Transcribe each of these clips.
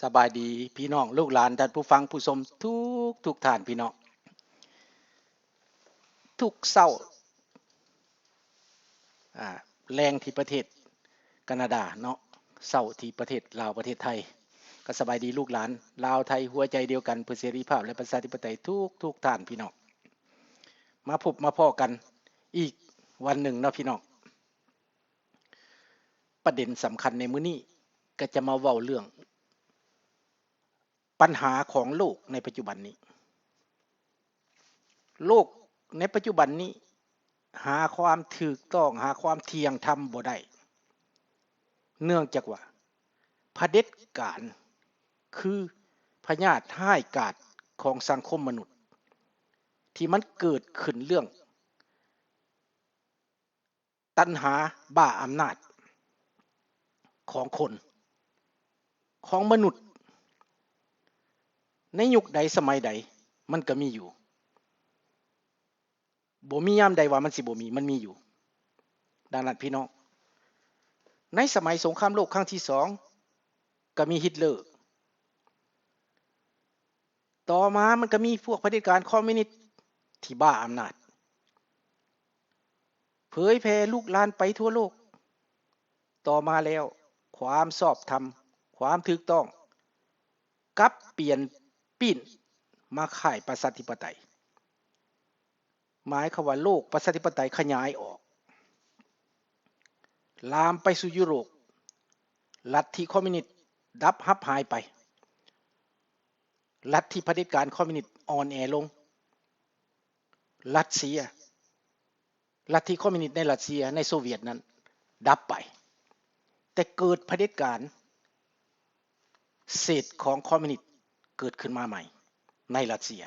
ສະບາຍດີພີ່ນ້ອງ ລູກຫຼານ ທ່ານຜູ້ຟັງຜູ້ຊົມທຸກໆທ່ານ ພີ່ນ້ອງ. ທຸກເຊົ້າ ອາ ແລງທີ່ປະເທດການາດາເນາະ, ເຊົ້າທີ່ປະເທດລາວ ປະເທດໄທ. ກໍສະບາຍດີລູກຫຼານລາວໄທ ຫົວໃຈດຽວກັນເພື່ອເສລີພາບ ແລະ ປະຊາທິປະໄຕ ທຸກໆທ່ານ ພີ່ນ້ອງ. ມາພົບມາພໍ້ກັນອີກວັນໜຶ່ງເນາະ ພີ່ນ້ອງ. ປະເດັນສຳຄັນໃນມື້ນີ້ ກໍຈະມາເວົ້າເລື່ອງປັນຫາຂອງໂລກໃນປັດຈຸບັນນີ້. ໂລກໃນປັດຈຸບັນນີ້ ຫາຄວາມຖືກຕ້ອງ, ຫາຄວາມທ່ຽງທຳບໍ່ໄດ້, ເນື່ອງຈາກວ່າຜະເດັດການ ຄືພະຍາດຮ້າຍກາດຂອງສັງຄົມມະນຸດ ທີ່ມັນເກີດຂຶ້ນເລື່ອງ ຕັນຫາບ້າອຳນາດຂອງຄົນ ຂອງມະນຸດ ໃນຍຸກໃດສະໄໝໃດ ມັນກໍມີຢູ່. ບໍ່ມີຍາມໃດວ່າມັນຊິບໍ່ມີ, ມັນມີຢູ່. ດັ່ງນັ້ນ ພີ່ນ້ອງ, ໃນສະໄໝສົງຄາມໂລກຄັ້ງທີສອງ ກໍມີຮິດເລີ. ຕໍ່ມາມັນກໍມີພວກຜະເດັດການຄອມມິວນິດທີ່ບ້າອຳນາດ ເຜີຍແຜ່ລຸກລາມໄປທົ່ວໂລກ. ຕໍ່ມາແລ້ວ ຄວາມຊອບທຳ, ຄວາມຖືກຕ້ອງ ກັບປ່ຽນປີ້ນມາຄ້າຍປະຊາທິປະໄຕ. ໝາຍຄວາມວ່າໂລກປະຊາທິປະໄຕຂະຫຍາຍອອກ ລາມໄປສູ່ຢູໂຣບ, ລັດທິຄອມມິວນິດດັບຮັບຫາຍໄປ, ລັດທິຜະເດັດການຄອມມິວນິດອ່ອນແອລົງ, ຣັດເຊຍ, ລັດທິຄອມມິວນິດໃນຣັດເຊຍ, ໃນໂຊວຽດນັ້ນດັບໄປ, ແຕ່ເກີດຜະເດັດການເສດຂອງຄອມມິວນິດເກີດຂຶ້ນມາໃໝ່ໃນຣັດເຊຍ.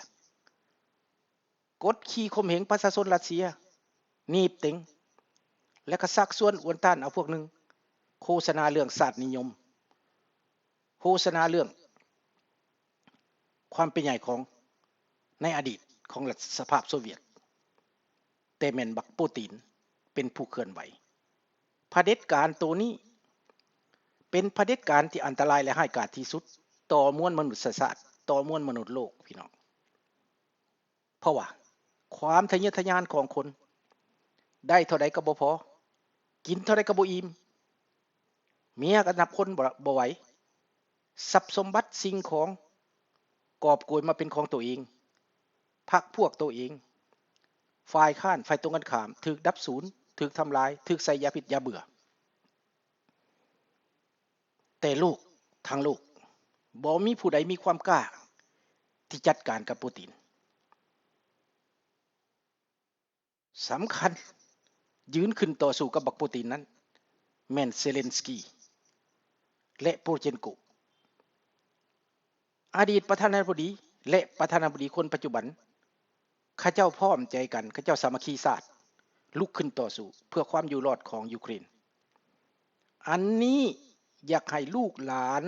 ກົດຂີ່ຂົ່ມເຫງປະຊາຊົນຣັດເຊຍ, ໜີບເຕັງ ແລະ ກໍຊັກຊວນອວນຕ້ານເອົາພວກໜຶ່ງ, ໂຄສະນາເລື່ອງຊາດນິຍົມ, ໂຄສະນາເລື່ອງຄວາມເປັນໃຫຍ່ຂອງໃນອະດີດຂອງລັດສະພາບໂຊວຽດ, ແຕ່ແມ່ນບັກປູຕິນເປັນຜູ້ເຄື່ອນໄຫວ. ຜະເດັດການໂຕນີ້ເປັນຜະເດັດການທີ່ອັນຕະລາຍ ແລະ ຮ້າຍກາດທີ່ສຸດຕໍ່ມວນມະນຸດສະຊາດ, ຕໍ່ມວນມະນຸດໂລກ ພີ່ນ້ອງ. ເພາະວ່າຄວາມທະເຍີະທະຍານຂອງຄົນ ໄດ້ເທົ່າໃດກໍບໍ່ພໍ, ກິນເທົ່າໃດກໍບໍ່ອີ່ມ, ເມຍກໍນັບຄົນບໍ່ ບໍ່ໄຫວ, ຊັບສົມບັດສິ່ງຂອງກອບໂກຍມາເປັນຂອງໂຕເອງ, ພັກພວກໂຕເອງ, ຝ່າຍຄ້ານ ຝ່າຍຕົງກັນຂ້າມ ຖືກດັບສູນ, ຖືກທຳລາຍ, ຖືກໃສ່ຢາພິດຢາເບື່ອ. ແຕ່ໂລກທັງໂລກ ບໍ່ມີຜູ້ໃດມີຄວາມກ້າທີ່ຈັດການກັບປູຕິນ. ສຳຄັນ ຢືນຂຶ້ນຕໍ່ສູ້ກັບບັກປູຕິນນັ້ນ ແມ່ນເຊເລັນສກີ ແລະ ໂປຣເຈນໂກ. ອະດີດປະທານາທິບໍດີ ແລະ ປະທານາທິບໍດີຄົນປັດຈຸບັນ ເຂົາເຈົ້າພ້ອມໃຈກັນ, ເຂົາເຈົ້າສາມັກຄີຊາດ ລຸກຂຶ້ນຕໍ່ສູ້ເພື່ອຄວາມຢູ່ລອດຂອງຢູເຄຣນ. ອັນນີ້ຢາກໃຫ້ລູກຫຼານ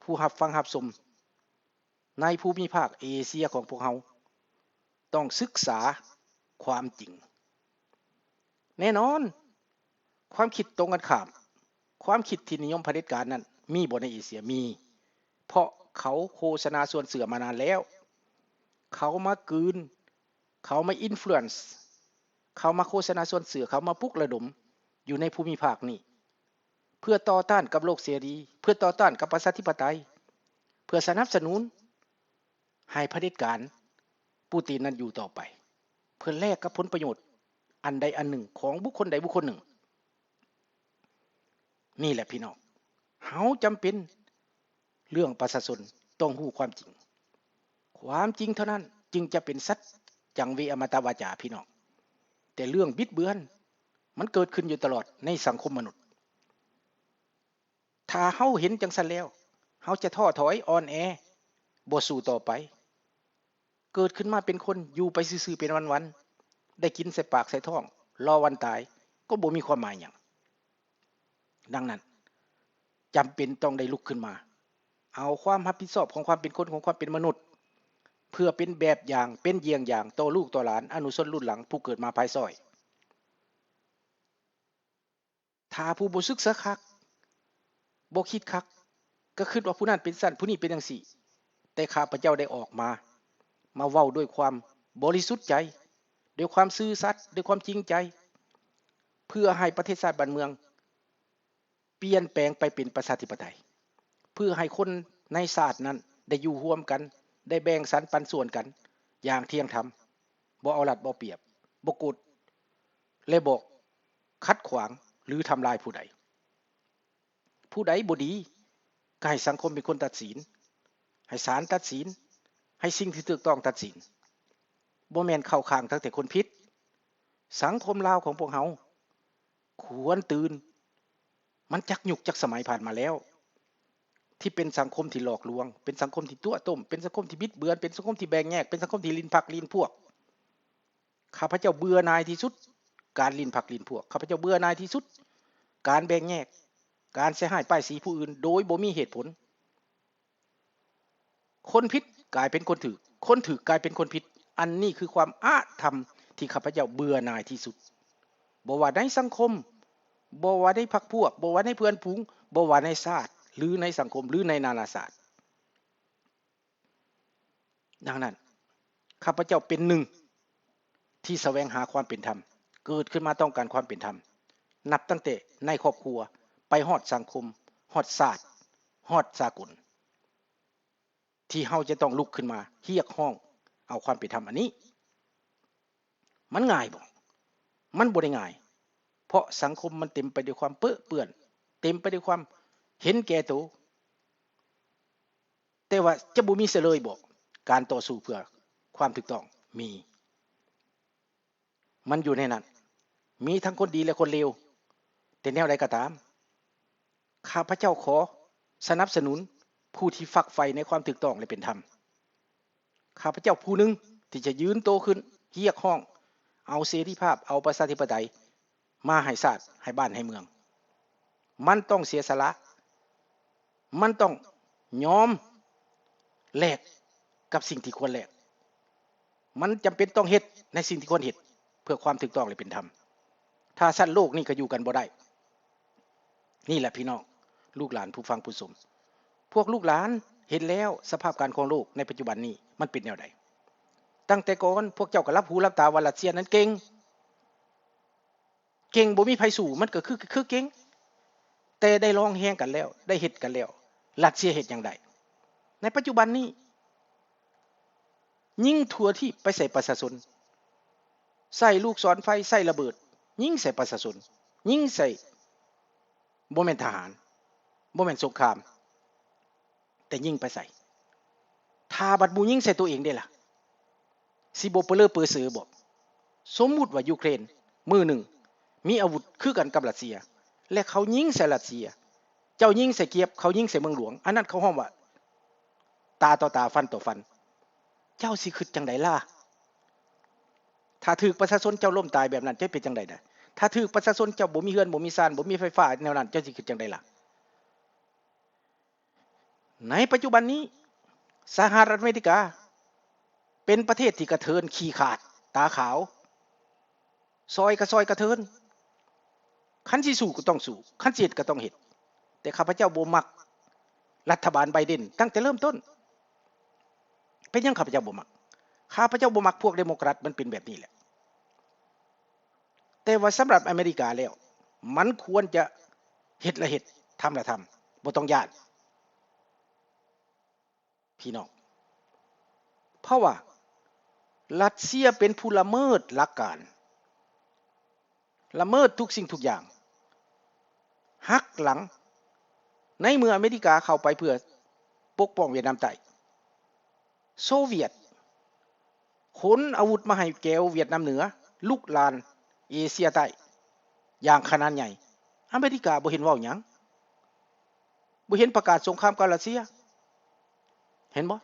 ຜູ້ຮັບຟັງຮັບຊົມໃນພູມິພາກເອເຊຍຂອງພວກເຮົາ ຕ້ອງສຶກສາຄວາມຈິງ. ແນ່ນອນ, ຄວາມຄິດຕົງກັນຂ້າມ, ຄວາມຄິດທີ່ນິຍົມຜະເດັດການນັ້ນ ມີບໍ່ໃນເອເຊຍ? ມີ, ເພາະເຂົາໂຄສະນາຊວນເຊື່ອມານານແລ້ວ. ເຂົາມາກືນ, ເຂົາມາອິນຟລູເອນ, ເຂົາມາໂຄສະນາຊວນເຊື່ອ, ເຂົາມາປຸກລະດົມຢູ່ໃນພູມິພາກນີ້ ເພື່ອຕໍ່ຕ້ານກັບໂລກເສລີ, ເພື່ອຕໍ່ຕ້ານກັບປະຊາທິປະໄຕ, ເພື່ອສະໜັບສະໜູນໃຫ້ຜະເດັດການປູຕິນນັ້ນຢູ່ຕໍ່ໄປ, ເພື່ອແລກກັບຜົນປະໂຫຍດອັນໃດອັນໜຶ່ງຂອງບຸກຄົນໃດບຸກຄົນໜຶ່ງ. ນີ້ແຫຼະພີ່ນ້ອງ, ເຮົາຈຳເປັນ ເລື່ອງປະຊາຊົນຕ້ອງຮູ້ຄວາມຈິງ. ຄວາມຈິງເທົ່ານັ້ນຈຶ່ງຈະເປັນສັດຈັງເວອະມະຕະວາຈາ ພີ່ນ້ອງ. ແຕ່ເລື່ອງບິດເບືອນ ມັນເກີດຂຶ້ນຢູ່ຕະຫຼອດໃນສັງຄົມມະນຸດ. ຖ້າເຮົາເຫັນຈັ່ງຊັ້ນແລ້ວ, ເຮົາຈະທໍ້ຖອຍ, ອ່ອນແອ, ບໍ່ສູ້ຕໍ່ໄປ. ເກີດຂຶ້ນມາເປັນຄົນ, ຢູ່ໄປຊື່ໆເປັນວັນໆ, ໄດ້ກິນໃສ່ປາກໃສ່ທ້ອງ, ລໍວັນຕາຍ, ກໍບໍ່ມີຄວາມໝາຍຫຍັງ. ດັ່ງນັ້ນ, ຈຳເປັນຕ້ອງໄດ້ລຸກຂຶ້ນມາ ເອົາຄວາມຮັບຜິດຊອບຂອງຄວາມເປັນຄົນ, ຂອງຄວາມເປັນມະນຸດ, ເພື່ອເປັນແບບຢ່າງ, ເປັນເຢ້ຽງຢ່າງຕໍ່ລູກຕໍ່ຫຼານ, ອະນຸຊົນລຸ້ນຫຼັງຜູ້ເກີດມາພາຍຊ້ອຍ. ຖ້າຜູ້ບໍ່ສຶກສາຄັກ, ບໍ່ຄິດຄັກ, ກໍຄິດວ່າຜູ້ນັ້ນເປັນຊັ້ນ ຜູ້ນີ້ເປັນຈັ່ງຊີ້, ແຕ່ຂ້າພະເຈົ້າໄດ້ອອກມາ ມາເວົ້າດ້ວຍຄວາມບໍລິສຸດໃຈ, ດ້ວຍຄວາມຊື່ສັດ, ດ້ວຍຄວາມຈິງໃຈ, ເພື່ອໃຫ້ປະເທດຊາດບ້ານເມືອງ ປ່ຽນແປງໄປເປັນປະຊາທິປະໄຕ, ເພື່ອໃຫ້ຄົນໃນຊາດນັ້ນໄດ້ຢູ່ຮ່ວມກັນ, ໄດ້ແບ່ງສັນປັນສ່ວນກັນຢ່າງທ່ຽງທຳ, ບໍ່ເອົາລັດເອົາປຽບ, ບໍ່ກົດ ແລະ ບໍ່ຂັດຂວາງ ຫຼື ທຳລາຍຜູ້ໃດ. ຜູ້ໃດບໍ່ດີ ກໍໃຫ້ສັງຄົມເປັນຄົນຕັດສິນ, ໃຫ້ສານຕັດສິນ, ໃຫ້ສິ່ງທີ່ຖືກຕ້ອງຕັດສິນ, ບໍ່ແມ່ນເຂົ້າຂ້າງຕັ້ງແຕ່ຄົນຜິດ. ສັງຄົມລາວຂອງພວກເຮົາຄວນຕື່ນ, ມັນຈັກຍຸກຈັກສະໄໝຜ່ານມາແລ້ວ ທີ່ເປັນສັງຄົມທີ່ຫຼອກລວງ, ເປັນສັງຄົມທີ່ຕົວະຕົ້ມ, ເປັນສັງຄົມທີ່ບິດເບືອນ, ເປັນສັງຄົມທີ່ແບ່ງແຍກ, ເປັນສັງຄົມທີ່ຫຼິ້ນພັກຫຼິ້ນພວກ. ຂ້າພະເຈົ້າເບື່ອໜ່າຍທີ່ສຸດການຫຼິ້ນພັກຫຼິ້ນພວກ, ຂ້າພະເຈົ້າເບື່ອໜ່າຍທີ່ສຸດການແບ່ງແຍກ, ການໃສ່ຮ້າຍປ້າຍສີຜູ້ອື່ນໂດຍບໍ່ມີເຫດຜົນ. ຄົນຜິດກາຍເປັນຄົນຖືກ, ຄົນຖືກກາຍເປັນຄົນຜິດ. ອັນນີ້ຄືຄວາມອະທຳທີ່ຂ້າພະເຈົ້າເບື່ອໜ່າຍທີ່ສຸດ, ບໍ່ວ່າໃນສັງຄົມ, ບໍ່ວ່າໃນພັກພວກ, ບໍ່ວ່າໃນເພື່ອນຝູງ, ບໍ່ວ່າໃນຊາດ ຫຼື ໃນສັງຄົມ ຫຼື ໃນນານາຊາດ. ດັ່ງນັ້ນ, ຂ້າພະເຈົ້າເປັນໜຶ່ງທີ່ສະແຫວງຫາຄວາມເປັນທຳ, ເກີດຂຶ້ນມາຕ້ອງການຄວາມເປັນທຳ, ນັບຕັ້ງແຕ່ໃນຄອບຄົວ ໄປຮອດສັງຄົມ, ຮອດຊາດ, ຮອດສາກົນ, ທີ່ເຮົາຈະຕ້ອງລຸກຂຶ້ນມາຮຽກຮ້ອງເອົາຄວາມເປັນທຳອັນນີ້. ມັນງ່າຍບໍ່? ມັນບໍ່ໄດ້ງ່າຍ, ເພາະສັງຄົມມັນເຕັມໄປດ້ວຍຄວາມເປິເປື້ອນ, ເຕັມໄປດ້ວຍຄວາມເຫັນແກ່ໂຕ. ແຕ່ວ່າຈະບໍ່ມີຊະເລີຍບໍ? ການຕໍ່ສູ້ເພື່ອຄວາມຖືກຕ້ອງມີ, ມັນຢູ່ໃນນັ້ນ, ມີທັງຄົນດີ ແລະ ຄົນເລວ. ແຕ່ແນວໃດກໍຕາມ, ຂ້າພະເຈົ້າຂໍສະໜັບສະໜູນຜູ້ທີ່ຝັກໃຝ່ໃນຄວາມຖືກຕ້ອງ ແລະ ເປັນທຳ. ຂ້າພະເຈົ້າຜູ້ໜຶ່ງທີ່ຈະຢືນໂຕຂຶ້ນຮຽກຮ້ອງເອົາເສລີພາບ, ເອົາປະຊາທິປະໄຕມາໃຫ້ຊາດ, ໃຫ້ບ້ານ, ໃຫ້ເມືອງ. ມັນຕ້ອງເສຍສະຫຼະ, ມັນຕ້ອງຍອມແລກກັບສິ່ງທີ່ຄວນແລກ, ມັນຈຳເປັນຕ້ອງເຮັດໃນສິ່ງທີ່ຄວນເຮັດ ເພື່ອຄວາມຖືກຕ້ອງ ແລະ ເປັນທຳ. ຖ້າຊັ້ນໂລກນີ້ກໍຢູ່ກັນບໍ່ໄດ້. ນີ້ແຫຼະພີ່ນ້ອງ, ລູກຫຼານ, ຜູ້ຟັງ, ຜູ້ຊົມ, ພວກລູກຫຼານເຫັນແລ້ວ ສະພາບການຂອງໂລກໃນປັດຈຸບັນນີ້ມັນເປັນແນວໃດ. ຕັ້ງແຕ່ກ່ອນພວກເຈົ້າກໍຫຼັບຫູຫຼັບຕາວ່າຣັດເຊຍນັ້ນເກັ່ງ, ເກັ່ງ, ບໍ່ມີໃຜສູ້, ມັນກໍຄື, ຄືເກັ່ງ. ແຕ່ໄດ້ລອງແຮງກັນແລ້ວ, ໄດ້ເຮັດກັນແລ້ວ, ຣັດເຊຍເຮັດຫຍັງໄດ້? ໃນປັດຈຸບັນນີ້ ຍິງທົ່ວທີບໄປໃສ່ປະຊາຊົນ, ໃສ່ລູກສອນໄຟ, ໃສ່ລະເບີດ, ຍິງໃສ່ປະຊາຊົນ, ຍິງໃສ່, ບໍ່ແມ່ນທະຫານ, ບໍ່ແມ່ນສົງຄາມ, ແຕ່ຍິງໄປໃສ່. ຖ້າບັດໝູ່ຍິງໃສ່ຕົວເອງເດລະ? ຊິບໍ່ປະເລີເປີເຊີບໍ? ສົມມຸດວ່າຢູເຄຣນມື້ໜຶ່ງມີອາວຸດຄືກັນກັບຣັດເຊຍ ແລະ ເຂົາຍິງໃສ່ຣັດເຊຍ, ເຈົ້າຍິງໃສ່ກຽບ, ເຂົາຍິງໃສ່ເມືອງຫຼວງ, ອັນນັ້ນເຂົາຮ້ອງວ່າຕາຕໍ່ຕາ, ຟັນຕໍ່ຟັນ. ເຈົ້າຊິຄິດຈັ່ງໃດລະ? ຖ້າຖືກປະຊາຊົນເຈົ້າລົ້ມຕາຍແບບນັ້ນ, ເຈົ້າເປັນຈັ່ງໃດນະ? ຖ້າຖືກປະຊາຊົນເຈົ້າບໍ່ມີເຮືອນ, ບໍ່ມີຊານ, ບໍ່ມີໄຟຟ້າແນວນັ້ນ, ເຈົ້າຊິຄິດຈັ່ງໃດລະ? ໃນປັດຈຸບັນນີ້ ສະຫະລັດອາເມລິກາເປັນປະເທດທີ່ກະເທີນຂີ້ຂາດຕາຂາວ, ຊ່ອຍກະຊ່ອຍກະເທີນ, ຄັນຊິສູ້ກໍຕ້ອງສູ້, ຄັນຊິເຮັດກໍຕ້ອງເຮັດ. ແຕ່ຂ້າພະເຈົ້າບໍ່ມັກລັດຖະບານໄບເດັນຕັ້ງແຕ່ເລີ່ມຕົ້ນ. ເປັນຫຍັງຂ້າພະເຈົ້າບໍ່ມັກ? ຂ້າພະເຈົ້າບໍ່ມັກພວກເດໂມແຄຣດ, ມັນເປັນແບບນີ້ແຫຼະ. ແຕ່ວ່າສຳລັບອາເມລິກາແລ້ວ ມັນຄວນຈະເຮັດລະເຮັດ, ທຳລະທຳ, ບໍ່ຕ້ອງຢ້ານພີ່ນ້ອງ, ເພາະວ່າຣັດເຊຍເປັນຜູ້ລະເມີດຫຼັກການ, ລະເມີດທຸກສິ່ງທຸກຢ່າງ, ຫັກຫຼັງ. ໃນເມື່ອອາເມລິກາເຂົ້າໄປເພື່ອປົກປ້ອງຫວຽດນາມໃຕ້, ໂຊວຽດຂົນອາວຸດມາໃຫ້ແກ່ວຽດນາມເໜືອ, ລຸກລານເອເຊຍໃຕ້ຢ່າງຂະໜານໃຫຍ່. ອາເມລິກາບໍ່ເຫັນເວົ້າຫຍັງ, ບໍ່ເຫັນປະກາດສົງຄາມກັບຣັດເຊຍ, ເຫັນບໍ່?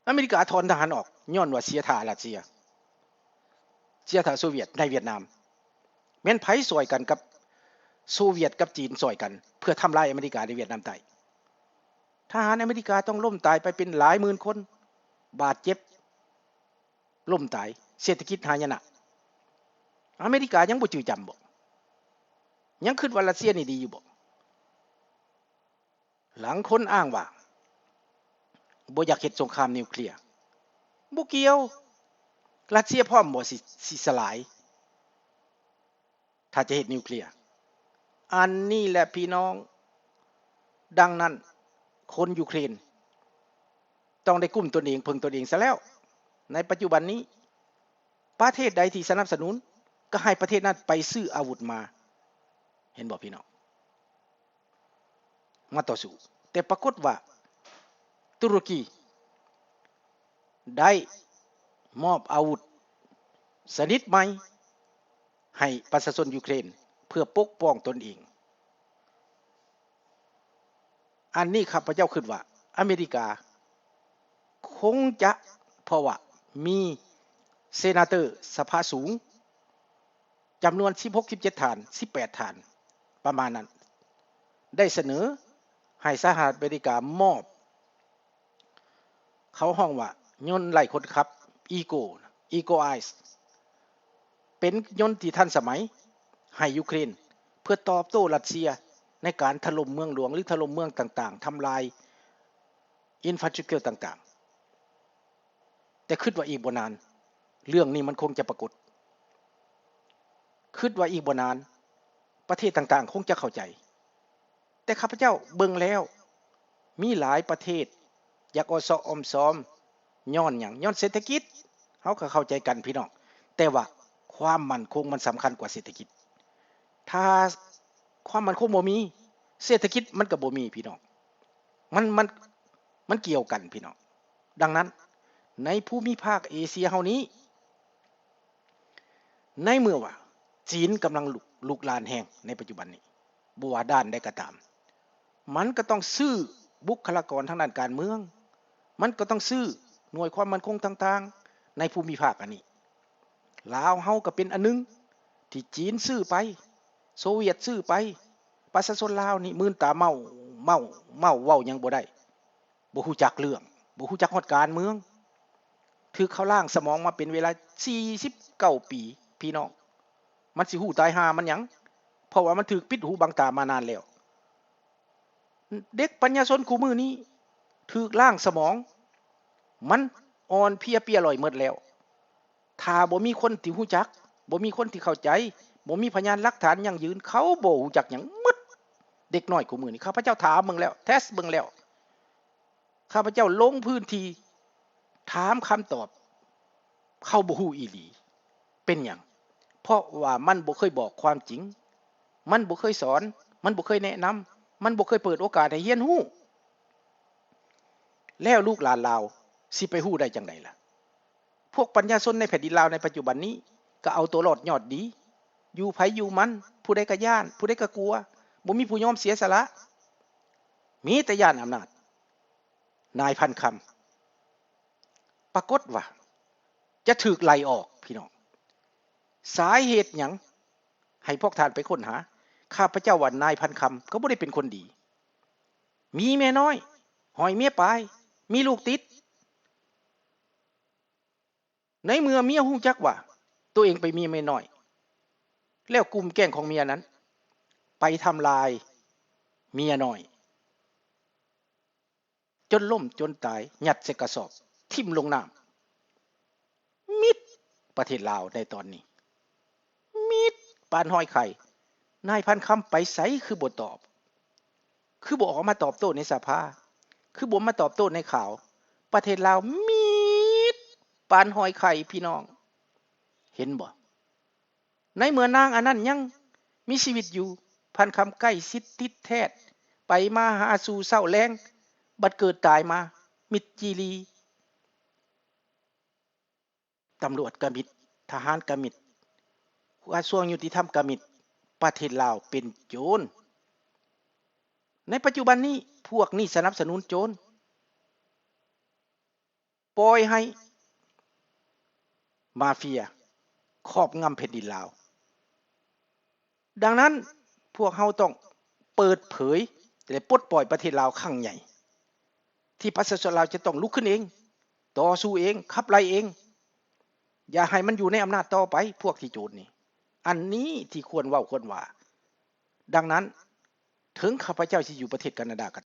ອາເມລິກາຖອນທະຫານອອກ ຍ້ອນວ່າເສຍທ່າຣັດເຊຍ, ເສຍທ່າໂຊວຽດໃນຫວຽດນາມ. ແມ່ນໃຜຊ່ອຍກັນກັບໂຊວຽດກັບຈີນ, ຊ່ອຍກັນເພື່ອທຳລາຍອາເມລິກາໃນຫວຽດນາມໃຕ້? ທະຫານອາເມລິກາຕ້ອງລົ້ມຕາຍໄປເປັນຫຼາຍໝື່ນຄົນ, ບາດເຈັບ, ລົ້ມຕາຍ, ເສດຖະກິດຫາຍະນະ. ອາເມລິກາຍັງບໍ່ຈື່ຈຳບໍ? ຍັງຄິດວ່າຣັດເຊຍນີ້ດີຢູ່ບໍ? ລາງຄົນອ້າງວ່າບໍ່ຢາກເຮັດສົງຄາມນິວເຄລຍ. ບໍ່ກ່ຽວ. ຣັດເຊຍພ້ອມບໍ່ ຊິ ຊິສະຫຼາຍ ຖ້າຈະເຮັດນິວເຄລຍ? ອັນນີ້ແຫຼະພີ່ນ້ອງ. ດັ່ງນັ້ນ ຄົນຢູເຄຣນຕ້ອງໄດ້ກຸ້ມຕົນເອງ, ເພິ່ງຕົນເອງຊະແລ້ວ. ໃນປັດຈຸບັນນີ້ ປະເທດໃດທີ່ສະໜັບສະໜູນ ກໍໃຫ້ປະເທດນັ້ນໄປຊື້ອາວຸດມາ. ເຫັນບໍ່ພີ່ນ້ອງ? ມາຕໍ່ສູ້. ແຕ່ປາກົດວ່າຕຸລະກີໄດ້ມອບອາວຸດຊະນິດໃໝ່ໃຫ້ປະຊາຊົນຢູເຄຣນ ເພື່ອປົກປ້ອງຕົນເອງ. ອັນນີ້ຂ້າພະເຈົ້າຄິດວ່າອາເມລິກາຄົງຈະ, ເພາະວ່າມີເຊນາເຕີສະພາສູງ ຈຳນວນສິບຫົກ ສິບເຈັດທ່ານ ສິບແປດທ່ານ ປະມານນັ້ນ ໄດ້ສະເໜີໃຫ້ສະຫະລັດອາເມລິກາມອບ, ເຂົາຮ້ອງວ່າຍົນໄຮ້ຄົນຂັບ Eagle, Eagle Eye ເປັນຍົນທີ່ທັນສະໄໝໃຫ້ຢູເຄຣນ ເພື່ອຕອບໂຕ້ຣັດເຊຍໃນການຖະຫຼົ່ມເມືອງຫຼວງ ຫຼື ຖະຫຼົ່ມເມືອງຕ່າງໆ, ທຳລາຍ infrastructure ຕ່າງໆ. ແຕ່ຄິດວ່າອີກບໍ່ນານ ເລື່ອງນີ້ມັນຄົງຈະປາກົດ. ຄິດວ່າອີກບໍ່ນານ ປະເທດຕ່າງໆຄົງຈະເຂົ້າໃຈ. ແຕ່ຂ້າພະເຈົ້າເບິ່ງແລ້ວ ມີຫຼາຍປະເທດຢາກອອດຊອກອ້ອມຊອມ. ຍ້ອນຫຍັງ? ຍ້ອນເສດຖະກິດ. ເຮົາກໍເຂົ້າໃຈກັນພີ່ນ້ອງ. ແຕ່ວ່າຄວາມໝັ້ນຄົງມັນສຳຄັນກວ່າເສດຖະກິດ. ຖ້າຄວາມໝັ້ນຄົງບໍ່ມີ, ເສດຖະກິດມັນກໍບໍ່ມີພີ່ນ້ອງ. ມັນ, ມັນ, ມັນກ່ຽວກັນພີ່ນ້ອງ. ດັ່ງນັ້ນ ໃນພູມິພາກເອເຊຍເຮົານີ້ ໃນເມື່ອວ່າຈີນກຳລັງລຸກ, ລຸກລານແຮງໃນປັດຈຸບັນນີ້, ບໍ່ວ່າດ້ານໃດກໍຕາມ, ມັນກໍຕ້ອງຊື້ບຸກຄະລາກອນທາງດ້ານການເມືອງ, ມັນກໍຕ້ອງຊື້ໜ່ວຍຄວາມໝັ້ນຄົງຕ່າງໆໃນພູມິພາກອັນນີ້. ລາວເຮົາກໍເປັນອັນໜຶ່ງທີ່ຈີນຊື້ໄປ, ໂຊວຽດຊື້ໄປ. ປະຊາຊົນລາວນີ້ມື່ນຕາເມົາ, ເມົາ, ເມົາເວົ້າຫຍັງບໍ່ໄດ້. ບໍ່ຮູ້ຈັກເລື່ອງ, ບໍ່ຮູ້ຈັກຮອດການເມືອງ, ຖືກເຂົາລ້າງສະໝອງມາເປັນເວລາສີ່ສິບເກົ້າປີ ພີ່ນ້ອງ. ມັນຊິຮູ້ຕາຍຫ່າມັນຫຍັງ? ເພາະວ່າມັນຖືກປິດຫູບັງຕາມານານແລ້ວ. ເດັກປັນຍາຊົນຄູ່ມື້ນີ້ຖືກລ້າງສະໝອງ, ມັນອ່ອນເພຍເປຍລ່ອຍໝົດແລ້ວ. ຖ້າບໍ່ມີຄົນທີ່ຮູ້ຈັກ, ບໍ່ມີຄົນທີ່ເຂົ້າໃຈ, ບໍ່ມີພະຍານຫຼັກຖານຢັ້ງຢືນ, ເຂົາບໍ່ຮູ້ຈັກຫຍັງໝົດ. ເດັກນ້ອຍຄູ່ມື້ນີ້ ຂ້າພະເຈົ້າຖາມເບິ່ງແລ້ວ, ເທສເບິ່ງແລ້ວ, ຂ້າພະເຈົ້າລົງພື້ນທີ່ຖາມຄຳຕອບ, ເຂົາບໍ່ຮູ້ອີ່ຫຼີ. ເປັນຫຍັງ? ເພາະວ່າມັນບໍ່ເຄີຍບອກຄວາມຈິງ, ມັນບໍ່ເຄີຍສອນ, ມັນບໍ່ເຄີຍແນະນຳ, ມັນບໍ່ເຄີຍເປີດໂອກາດໃຫ້ຮຽນຮູ້. ແລ້ວລູກຫຼານລາວຊິໄປຮູ້ໄດ້ຈັ່ງໃດລະ? ພວກປັນຍາຊົນໃນແຜ່ນດິນລາວໃນປັດຈຸບັນນີ້ ກໍເອົາຕົວລອດຍອດດີ, ຢູ່ໃຜຢູ່ມັນ, ຜູ້ໃດກໍຢ້ານ, ຜູ້ໃດກໍກົວ, ບໍ່ມີຜູ້ຍອມເສຍສະຫຼະ, ມີແຕ່ຢ້ານອຳນາດນາຍພັນຄຳ. ປາກົດວ່າຈະຖືກໄລ່ອອກ, ພີ່ນ້ອງ. ສາເຫດຫຍັງ? ໃຫ້ພວກທ່ານໄປຄົ້ນຫາ. ຂ້າພະເຈົ້າວ່ານາຍພັນຄຳກໍບໍ່ໄດ້ເປັນຄົນດີ. ມີເມຍນ້ອຍ, ຫ້ອຍເມຍປາຍ, ມີລູກຕິດ. ໃນເມື່ອເມຍຮູ້ຈັກວ່າຕົວເອງໄປມີເມຍນ້ອຍ ແລ້ວກຸ່ມແກ້ງຂອງເມຍນັ້ນໄປທຳລາຍເມຍນ້ອຍ ຈົນລົ້ມຈົນຕາຍ, ຍັດໃສ່ກະສອບ, ຖິ້ມລົງນ້ຳ. ມິດປະເທດລາວໃນຕອນນີ້. ມິດປານຮອຍໄຂ່. ນາຍພັນຄຳໄປໃສຄືບໍ່ຕອບ? ຄືບໍ່ອອກມາຕອບໂຕ້ໃນສະພາ? ຄືບໍ່ມາຕອບໂຕ້ໃນຂ່າວ? ປະເທດລາວມິດປານຮອຍໄຂ່ ພີ່ນ້ອງ. ເຫັນບໍ່? ໃນເມື່ອນາງອັນນັ້ນຍັງມີຊີວິດຢູ່, ພັນຄຳໃກ້ຊິດຕິດແທດ, ໄປມາຫາສູ່ເຊົ້າແລງ, ບັດເກີດຕາຍມາ, ມິດຈີລີ. ຕຳຫຼວດກະມິດ, ທະຫານກະມິດ, ກະຊວງຍຸຕິທຳກະມິດ, ປະເທດລາວເປັນໂຈນ. ໃນປັດຈຸບັນນີ້ ພວກນີ້ສະໜັບສະໜູນໂຈນ, ປ່ອຍໃຫ້ມາເຟຍຄອບງຳແຜ່ນດິນລາວ. ດັ່ງນັ້ນ ພວກເຮົາຕ້ອງເປີດເຜີຍ ແລະ ປົດປ່ອຍປະເທດລາວຄັ້ງໃຫຍ່ ທີ່ປະຊາຊົນລາວຈະຕ້ອງລຸກຂຶ້ນເອງ, ຕໍ່ສູ້ເອງ, ຂັບໄລ່ເອງ. ຢ່າໃຫ້ມັນຢູ່ໃນອຳນາດຕໍ່ໄປ, ພວກທີ່ໂຈນນີ້. ອັນນີ້ທີ່ຄວນເວົ້າຄວນວ່າ. ດັ່ງນັ້ນ, ເຖິງຂ້າພະເຈົ້າຊິຢູ່ປະເທດການາດາກໍ